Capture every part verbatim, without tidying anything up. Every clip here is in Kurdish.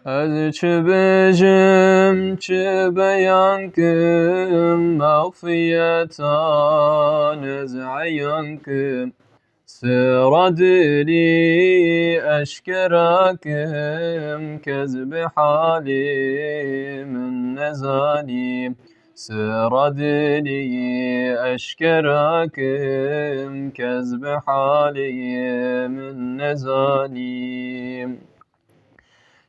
Ez çi bêjim, çi beyan kim, mexfiyetan ez eyan kim. Sira dilî eşkera kim, kes bi halî min nezanî. Sira dilî eşkera kim, kes bi halî min nezanî.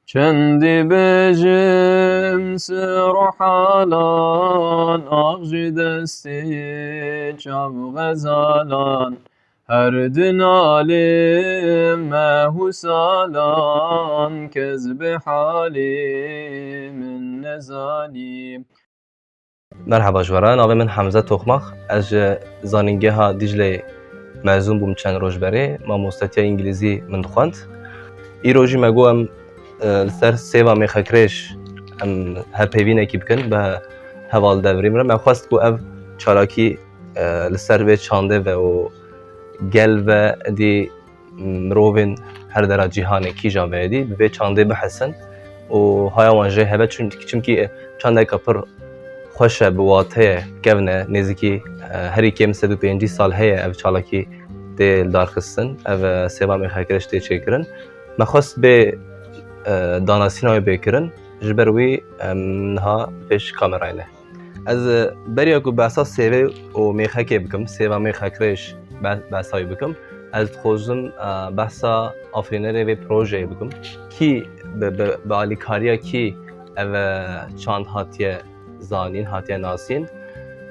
Çendî bêjim sir û halan, ax ji destê çav xezalan. Her di nalê meh û salan, kes bi halê min nezanî. Merheba ji we re, navê min Hemze Toxmax. Ez ji Zanîngeha Dîcleyê mezûn bûm çend roj berê. Mamostetiya îngilîzî min dixwend. Îro jî me got em, e, li ser sêva mêxekrêj em hevpeyvînekî bikin bi heval Devrîm re. Me xwest ku ev çalakî, e, li ser vê çandê ve û gel ve dî mirovên her dera cîhanê kîjan ve dî bi vê çandê bihesin û haya wan jê hebe, çun-, çimkî çandeka pir xweş e, bi wateye kevn e, nêzîkî, e, herî kêm sed û pêncî sal heye ev çalakî tê lidarxistin, ev, e, sêva mêxekrêj tê çêkirin. Me xwest bê, e, danasîna wê bê kirin, ji ber wî em niha pêş kamerayê ne. Ez, e, beriya ku behsa sêvê û mêxekê bikim, sêva mêxekrêj be-, behsa wî bikim, ez dixwazim, e, behsa afirînerê vê projeyê bikim. Kî bi, bi, bi alîkariya kî ev, e, çand hatiye zanîn, hatiye nasîn?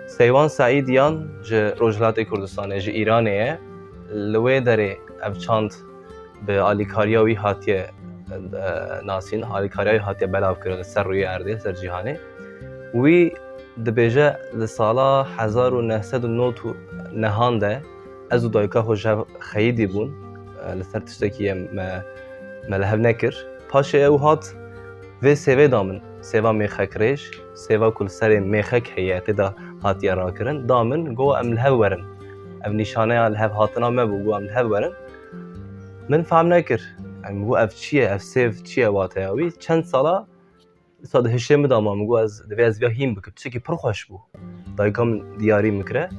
Seywan Seîdyan ji Rojhilatê Kurdistanê, ji Îranê ye. Li wê derê ev çand bi alîkariya wî hatiye, e, nasîn, alîkariya wî hatiye belavkirin li ser rûyê erdê, li ser cîhanê. Wî dibêje, li sala hezar û neh sed û nod û nehan de ez û dayika xwe ji hev xeyidî bûn, e, li ser tiştekî ye me, me li hev nekir. Paşê ew hat vê sêvê da min, sêva mêxekrêj, sêva ku li serê mêxek heye, tê de hatiye rakirin, da min, got em li hev werin. Ev nîşaneya li hev hatina me bû, got em li hev werin. Min fehm nekir. Em got ev çi ye, ev sêv çi ye, wateya wî? Çend sala, dîsa di hişê min de ma, min got ez, divê ez viya hîn bikim. Tiştekî pir xweş bû. Dayika min diyarî min kire.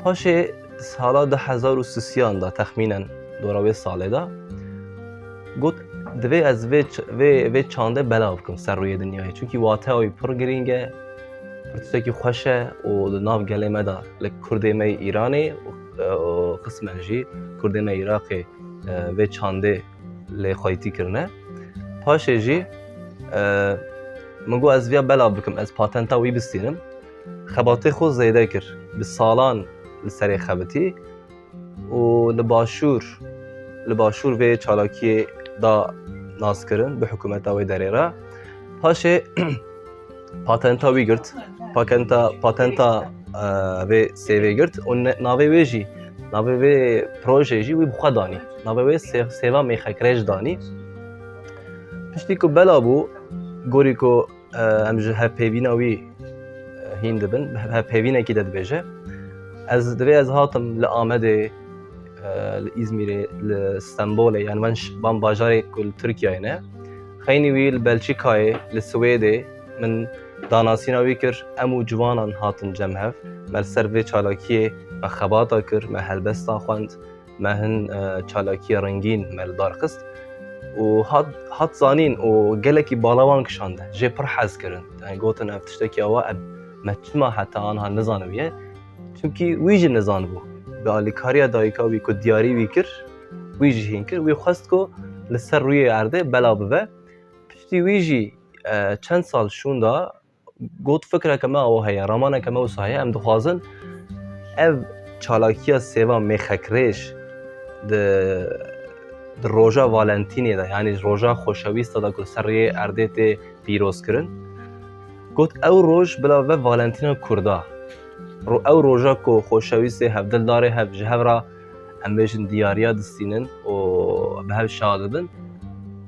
Paşê sala du hezar û sisiyan de, texmînen dora wê salê de, got, divê ez vê ç-, vê, vê çandê belav bikim ser rûyê dinyayê. Çunkî wateya wî pir girîng e, pir tiştekî xweş e û di nav gelê me de, li Kurdê me yê Îranê û, û qismen jî Kurdê me Iraqê, e, vê çandê lê xweytî kirine. Paşê jî, e, min got ez viya belav bikim, ez patenta wî bistînim. Xebatê xwe zêde kir. Bi salan li serê xebitî û li başûr, li başûr vê çalakiyê da naskirin bi hikûmeta wê derê re. Paşê patenta wî girt, patenta, patenta, e, vê sêvê girt û ne-, navê wê jî, navê vê projeyê jî wî bi xwe danî. Navê wê sê-, sêva mêxekrêj danî. Piştî ku bela bû, gorî ku, e, em ji hevpeyvîna wî, e, hîn dibin, bi hevpeyvînekî de dibêje. Ez, divê ez hatim li Amedê, e, li Îzmîrê, li Stenbolê, yani van ş-, van bajarê ku li Tirkiyeyê ne. Xeynî wî li Belçîkayê, li Swêdê min danasîna wî kir. Em û ciwanan hatin cem hev. Me li ser vê çalakiyê me xebata kir, me helbestan xwend, me hin, e, çalakiya rengîn me li dar xist. Û hat, hat zanîn û gelekî bala wan kişande. Jê pir hez kirin. Yani gotin ev tiştekî awa, ev me çima heta anha nizanibiye? Çimkî wî jî nizanibû. Bi alîkariya dayika wî ku diyarî wî kir, wî jî hîn kir. Wî xwest ku li ser rûyê erdê bela bibe. Piştî wî jî, e, çend sal şûnda got, fikreke me awa heye, ramaneke me wisa heye, em dixwazin ev çalakiya sêva mêxekrêj di, di roja Valentînê de, yanî roja xoşewîsta de ku li ser rûyê erdê tê pîrozkirin. Got, ew roj bila ve Valentîna Kurda. Ro-, ew roja ku xoşewîstê hevdildarê hev ji hev re, em bêjin, diyariya distînin û bi hev şa dibin.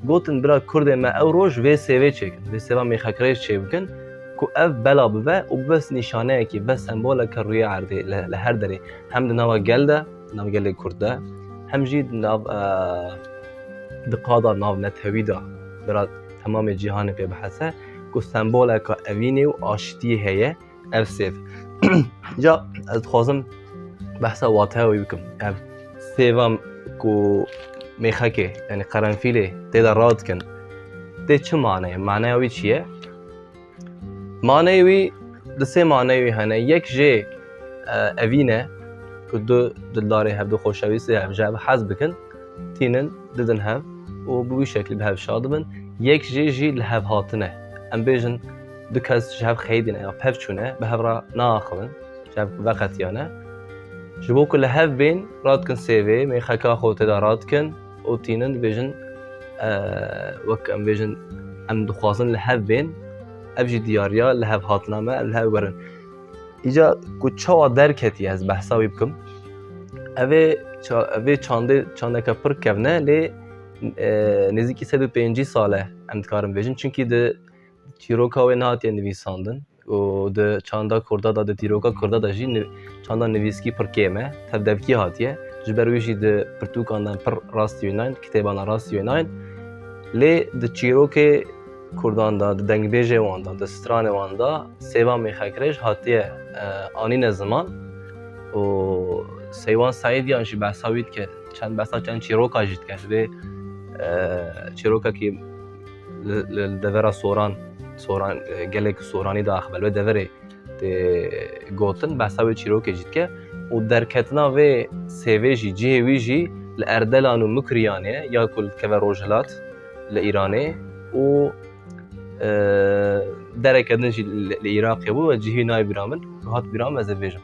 Gotin, bira Kurdê me, ew roj vê sêvê çêkin, vê sêva mêxekrêj çêbikin ku ev bela bibe û bibe nîşaneyekî, bibe semboleke rûyê erdê li, li her derê. Hem di nava gel de, nav gelê Kurd de, hem jî di nav, e, di qada navnetewî de, bira temamê cîhanê pê bihese, ku semboleka evînê û aştiyê heye, ev sêv. Ca ez dixwazim behsa wateya wî bikim. Ev sêva ku mêxekê, yani qerenfîlê tê de radikin, tê çi maneyê? Maneya wî çi ye? Maneyê wî, di sê maneyê wî hene. Yek jê, e, evîn e, ku du dildarê hev, du xoşewîstê hev ji hev hez bikin, tînin, didin hev û bi wî şeklî bi hev şa dibin. Yek jê jî li hev hatine. Em bêjin, du kes ji hev xeyidîne ya pev çûne, bi hev re naaxivin, ji hev veqetiyane. Ji bo ku li hev bên, radikin sêvê, mêxeka xwe tê de radikin û tînin, dibêjin, e, wek em bêjin, em dixwazin li hev bên, ev jî diyariya li hev hatina me, em li hev werin. Îca ku çawa derketiye, ez behsa wî bikim. Ev ê ça-, ev ê çandê, çandeke pir kevn e, lê, e, nêzîkî sed û pêncî sal e, em dikarin bêjin. Çimkî di çîroka wê nehatiye nivîsandin û di çanda kurda de, di dîroka kurda de jî ni-, çanda nivîskî pir kêm e, tevdevkî hatiye. Ji ber wî jî di pirtûkan de pir rastî wê nayên, di kitêban de rastî wê nayên. Lê di çîrokê kurdan de, di dengbêjê wan de, di stranê wan de sêva mêxekrêj hatiye, e, anîne ziman û Seywan Seîdiyan jî behsa wî dike, çend behsa çend çîroka jî dike. Vê, e, çîrokekî li, li, li devera Soran, Soran, e, gelek Soranî de axivî, li wê deverê tê gotin, behsa wê çîrokê jî dike û derketina vê sêvê jî, cihê wî jî li Erdelan û Mukriyanê ye, ya ku dikeve rojhilat li Îranê û, e, dereke din jî li, li Iraqê bû, we cihê nayê bîra min, ku hat bîra min ez ê bêjim.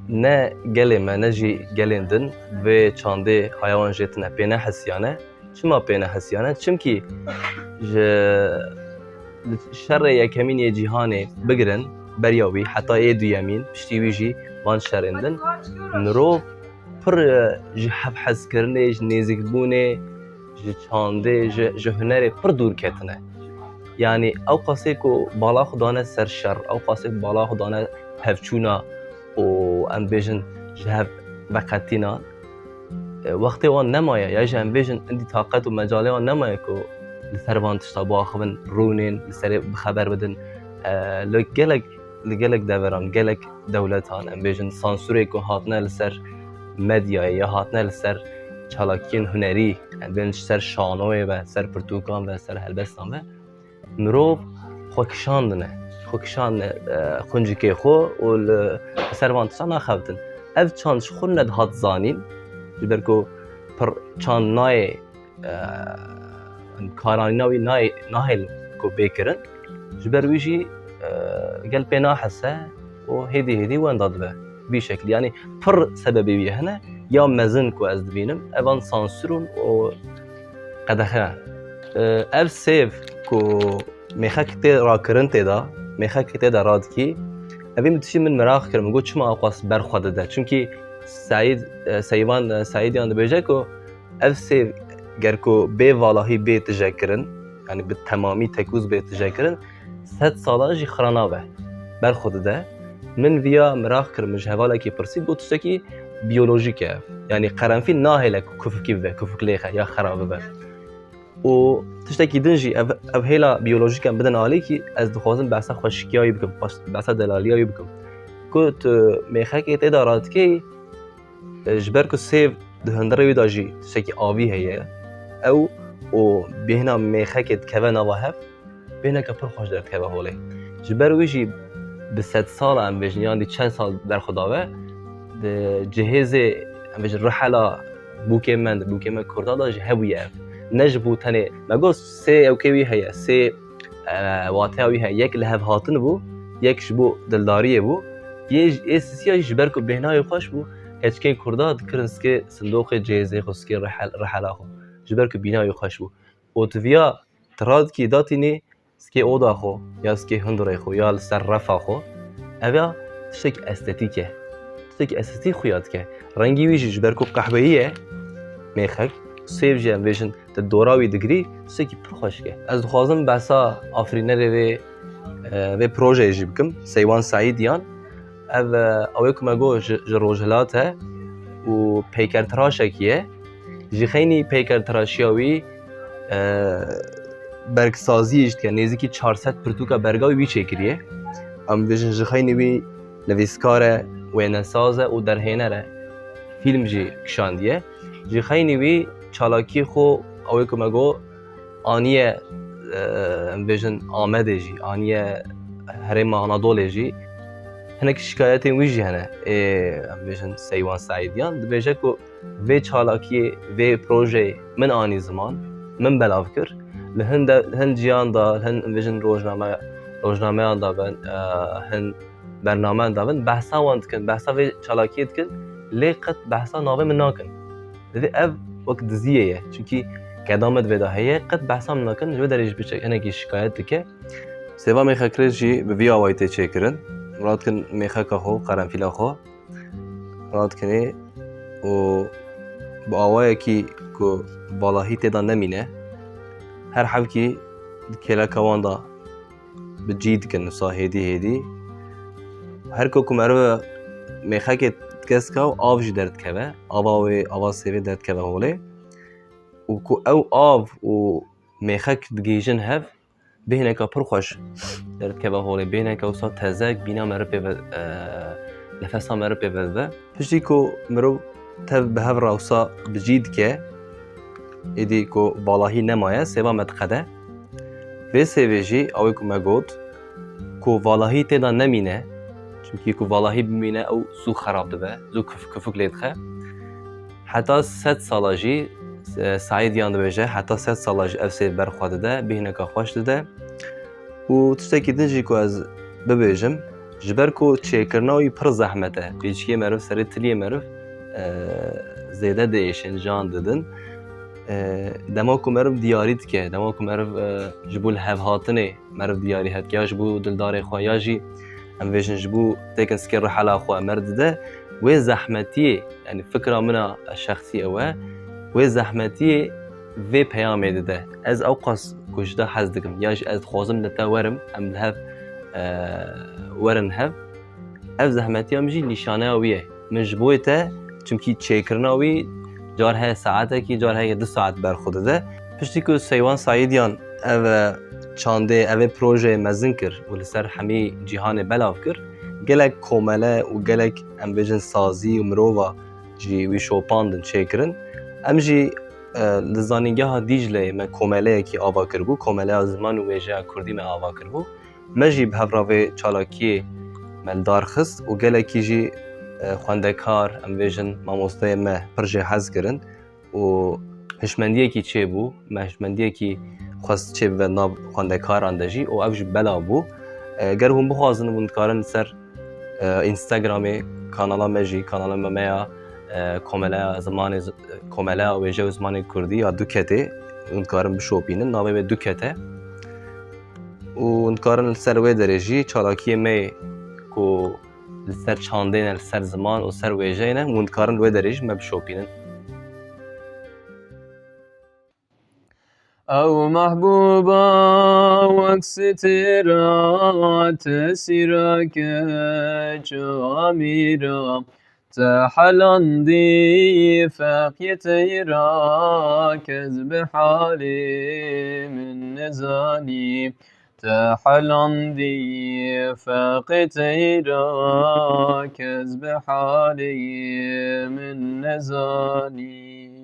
Ne gelê me, ne jî gelên din vê çandê haya wan jê tine pê nehesiyane. Çima pê nehesiyane? Çimkî ji şerê yekemîn yê cîhanê bigirin, beriya wî heta ê duyemîn, piştî wî jî van şerên din, mirov pir, e, ji hevhezkirinê, ji nêzîkbûnê, ji çandê, ji, ji hunerê pir dûr ketine. Yanî ew qasê ku bala xwe dane ser şer, ew qasê ku bala xwe dane hevçûna û em bêjin ji hev veqetîna, e, wextê wan nemaye, ya jî em bêjin, indî taqet û mecalê wan nemaye ku li ser van tişta biaxivin, rûnên li serê bixeber bidin. E, li gelek, li gelek deveran, gelek dewletan, em bêjin, sansûrê ku hatine li ser medyayê ya hatine li ser çalakiyên hunerî, em bêjin, ji ser şanoyê ve, ser pirtûkan ve, ser helbestan ve, mirov xwe kişandine, xwe kişandine, e, quncikê xwe û li, li ser van tiştan naxebitin. Ev çand ji xwe nedihat zanîn, ji ber ku pir çand nayê, e, karanîna wî nayê, nahêl ku bê kirin. Ji ber wî jî, e, gel pê nahese û hêdî hêdî wenda dibe. Vî şeklî, yanî pir sebebê wî hene, ya mezin ku ez dibînim, evan sansûr in û qedexe. E, ev sêv ku mêxek tê rakirin tê de, mêxek tê de radikî, evî min tiştî min meraq kir, min got, çima ewqas ber xwe dide? Çimkî Seîd, e, Seyvan, e, Seîdiyan dibêje ku ev sêv ger ku bê valahî bê tijekirin, yanî bi temamî tekûz bê tijekirin, sed salan jî xira nabe, ber xwe dide. Min viya meraq kir, min ji hevalekî pirsî, got, tiştekî biyolojîk e ev. Yanî qerenfîl nahêle ku kufikî bibe, kufik lêxe ya xera bibe. Û tiştekî din jî ev, ev hêla biyolojîk em bidin alîkî, ez dixwazim behsa xweşikiya wî bikim, behsa delaliya wî bikim. Ku tu mêxekê tê de radikeyî, e, ji ber ku sêv di hundirê wî de jî tiştekî avî heye, ew û bêhna mêxekê dikeve nava hev, bêhneke pir xweş derdikeve holê. Ji ber wî jî bi sedsala, em bêjin, yan dî çend sal berxwe dabe, di cihêzê, em bêjin, rihela bûkê me, di bûkê me kurda de jî hebûye ev. Ne ji bo tenê, me got sê ewkê wî heye, sê, e, wateya wî heye. Yek li hev hatin bû, yek ji bo dildariyê bû. Yê, ê sisiya jî ji ber ku bêhna wî xweş bû, keçikên kurda dikirin sikê sindoqê cihêzê xwe, sikê rihel-, rihela xwe. Ji ber ku bîna wî xweş bû. Û tu viya tu radikî datînî sikê oda xwe, ya sikê hundirê xwe, ya li ser refa xwe. Ev ya tiştekî estetîk e. Tiştekî estetîk xuya dike. Rengî wî jî ji ber ku qehweyî ye, mêxek, sêv jî em bêjin, tu dora wî digirî, tiştekî pir xweşik e. Ez dixwazim behsa afirînerê vê, e, vê projeyê jî bikim, Seywan Seîdiyan. Ev, e, ew ê ku me got ji, ji rojhilat e û peykertiraşekî ye. Ji xeynî peykertiraşiya wî, e, bergsaziyê jî dike, nêzîkî çar sed pirtûka berga wî çêkiriye. Em bêjin ji xeynî wî nivîskar e, wênesaz e û derhêner e. Fîlm jî kişandiye. Ji xeynî wî çalakiyê xwe, ew ê ku me got, aniye, e, em bêjin Amedê jî, aniye herêma Anadolê jî. Hinek şikayetên wî jî hene. Ê, em bêjin Seywan Seîdiyan dibêje ku vê çalakiyê, vê projeyê min anî ziman, min belav kir. Li hin de, hin ciyan de, hin, em bêjin rojname, rojnameyan de bin, e, hin bernameyan de bin, behsa wan dikin, behsa vê çalakiyê dikin, lê qet behsa navê min nakin. Divê ev wek diziyê ye. Çimkî keda me di vê de heye, qet behsa min nakin, ji vê derê jî biçek hinekî şikayet dike. Sêva mêxekrêj jî bi vî awayî tê çêkirin. Radkin mêxeka xwe, qerenfîla xwe radkinê û bi awayekî ku valahî tê de nemîne, her hevkî di kêleka wan de bi cî dikin, wisa hêdî hêdî. Her ku ku meriv mêxekê dikesika û av jî derdikeve, ava wê, ava sêvê derdikeve holê. Û ku ew av û mêxek digihîjin hev, bêhneka pir xweş derdikeve holê. Bêhneka wisa tezek, bîna meriv pê ve, e, nefesa meriv pê ve dibe. Piştî ku mirov tev bi hev re wisa bi cî dike, êdî ku valahî nemaye, sêva me diqede. Vê sêvê jî, ew ê ku me got, ku valahî tê de nemîne, çimkî ku valahî bimîne, ew zû xerab dibe, zû kuf-, kufuk lê dixe. Heta sed sala jî, e, Seîdiyan dibêje, heta sed sala jî ev sêv ber xwe dide, bêhneka xweş dide. Û tiştekî din jî ku ez bibêjim, ji ber ku çêkirina wî pir zehmet e, pêçikê meriv, serê tiliyê meriv, e, zêde diêşin, can didin. E, dema ku meriv diyarî dike, dema ku meriv, e, ji bo li hev hatinê meriv diyarî hetke, ya ji bo dildarê xwe, ya jî em vêjin ji bo têkin sikê rihela xwe meriv dide, wê zehmetiyê, yanî fikra min a şexsî ew e, wê zehmetiyê vê peyamê dide. Ez ewqas ku ji te hez dikim, ya jî ez dixwazim li te werim, em li hev, e, werin hev. Ev zehmetiya min jî nîşaneya wî ye. Min ji bo te, çimkî çêkirina wî car heye saetekî, car heye du saet ber xwe dide. Piştî ku Seywan Seîdiyan ev çandê, ev ê projeyê mezin kir û li ser hemî cîhanê belav kir, gelek komele û gelek, em bêjin, sazî û mirova jî wî şopandin, çêkirin. Em jî, e, li Zanîngeha Dîcleyê me komeleyekî ava kiribû, Komeleya Ziman û Wêjeya Kurdî me ava kiribû. Me jî bi hev re vê çalakiyê me li dar xist û gelekî jî, e, xwendekar, em bêjin, mamosteyê me pir jê hez kirin û hişmendiyekî çêbû. Me hişmendiyekî xwest çêbibe nav xwendekaran de jî û ev jî belav bû. E, ger hûn bixwazin, hûn dikarin li ser, e, Instagramê kanala me jî, kanala me, me ya, e, Komeleya Zimanê Z-, Komeleya Wêje û Zimanê Kurdî ya Duketê, hûn dikarin bişopînin. Navê wê Duket e. Û hûn dikarin li ser wê derê jî çalakiyê me ku li ser çandê ne, li ser ziman û ser wêjeyê ne, hûn dikarin li wê derê jî me bişopînin. Ew mehbûba wek sitira tesîra keça mîra, te helandî feqî teyra, kes bi halê min nizanî. Te helandî feqî teyra, kes bi halê min nizanî.